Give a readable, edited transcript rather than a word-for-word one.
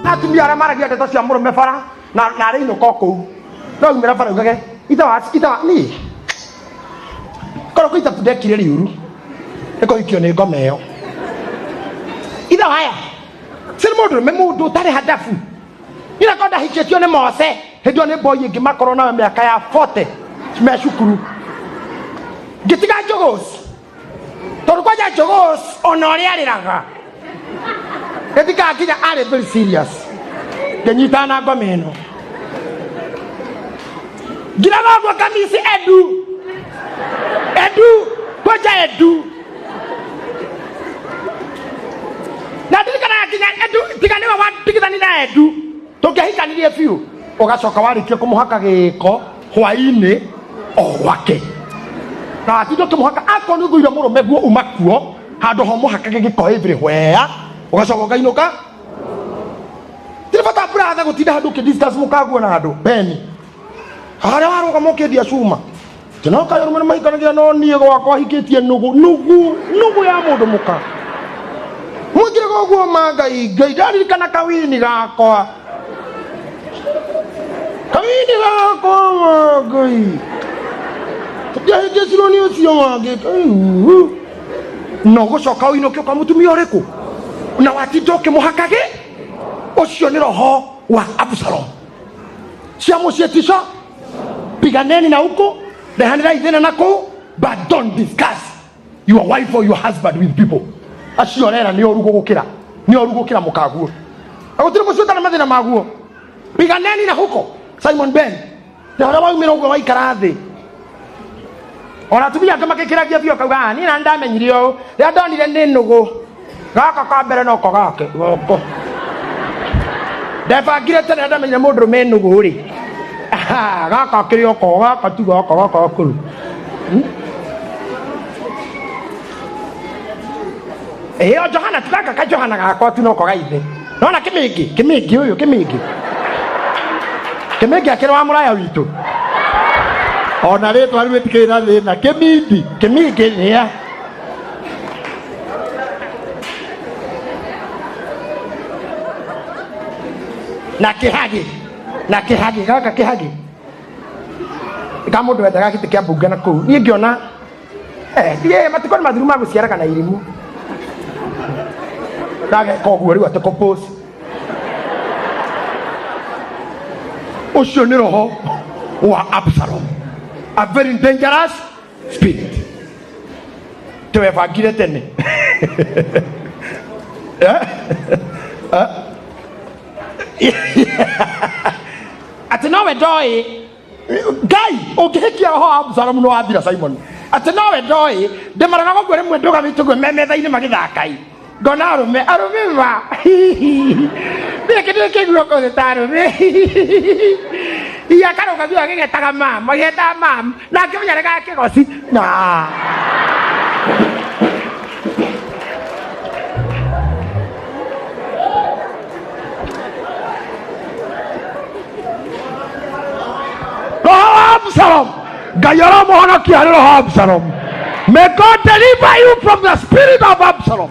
Atumia arĩa maragia ndeto cia mũrũme bara na arĩ inũka o kũu no umĩra bara ugage ithe wa ithe wa niĩ korwo kwĩ ithabu ndekire rĩũru nĩ kũhikio nĩ ngoma ĩyo. Ithe waya si nĩ mũndũrũme mũndũ ũtarĩ hadabu ina ko ndahikĩtio nĩ Mose hĩndĩ ĩyo nĩ boy ĩngĩ makorwo nayo mĩaka ya 40 me cukuru ngĩtiga njũgũci tondũ kwanja njũgũci ona ũrĩa arĩraga gĩtikaga nginya arĩ very serious ngĩnyitana na ngoma ĩno ngiraga ũguo ngamisi edu edu kwanja edu na ndirikanaga nginya edu tiga nĩwe wandigithani na edu tũngĩahikanirie biũ ũgacoka warĩkia kũmũhaka gĩko hwainĩ o gwake na watinda ũkĩmũhaka akorwo nĩ ũthũire mũrũme guo uma kuo handũ ho mũhakage gĩko everywhere ũgacoka ũkainũka tirĩ bata brother gũtinda handũ ũkĩdiscuss mũkaguo na andũ beni harĩa warũgama ũkĩendia cuma tinoka arũme nĩ mahikanagia no niĩ gwakwa hikĩtie nũgũ nũgũ nũgũ ya mũndũ mũka mwĩkire koguo ma ngai ngai ndaririkana kawini gakwa kawini gakwa ma ngai ndiahĩngĩcirwo nĩ ũcio wangĩ no gũcoka ũinũke kwa mũtumia ũrĩkũ na watinda ũkĩmũhakagĩ ũcio nĩ roho wa Absalom cia mũciĩ tico piganeni na huko rehanĩrai thĩna na kũu but don't discuss your wife or your husband with people acio rera nĩ oru gũgũkĩra nĩ oru gũkĩra mũkaguo na gũtirĩ mũciĩ ũtarĩ mathĩna maguo piganeni na huko Simon Ben ta ũrĩa waumĩra ũguo waikara thĩ ona atumia angĩ makĩkĩragia biũ akauga "Ah, niĩ na ndamenyire ũũ rĩrĩa ndonire nĩ nũgũ gaka ka mbere noko gake goko ndebangire tene ndamenyire mũndũ rũme nũgũ rĩ Aha, gaka kĩrĩ oko gaka tu gaka gaka gakũrũ ĩyo Johana tu gaka ka Johana gakwa tu noko ga ithe nona kĩmĩngĩ kĩmĩngĩ ũyũ kĩmĩngĩ kĩmĩngĩ akĩrĩ wa mũraya witũ ona rĩtwa rĩu rĩtikĩrĩ na thĩna kĩmindi kĩmĩngĩ nĩa na kĩhagĩ na kĩhagĩ gaka kĩhagĩ ka mũndũ wendaga gĩtĩ kĩa mbunge na kũu niĩ ngĩona eh, tige matukũ nĩ mathiru ma gũciaraga na irimũ ndageka ũguo rĩu atĩ kũpose ũcio nĩ roho wa Absalom a very dangerous spirit tewebangire tene Eh? Eh? Atĩ nowe ndoĩ ngai ũngĩhĩkia roho wa Absalomu nĩ wathira Simon atĩ nowe ndoĩ ndĩmaroraga ũguo rĩmwe ndũgamĩte ũguo me metha-inĩ magĩthakai ngona arũme arũme ma nĩkĩ ndĩkĩguo kũthĩ ta arũme iya karũga biũ agĩgetaga mam agĩgetaga mam na akĩmenya nĩ ga kĩgoci na roho wa Absalom ngai aramũhonokia harĩ roho wa Absalom may God deliver you from the spirit of Absalom.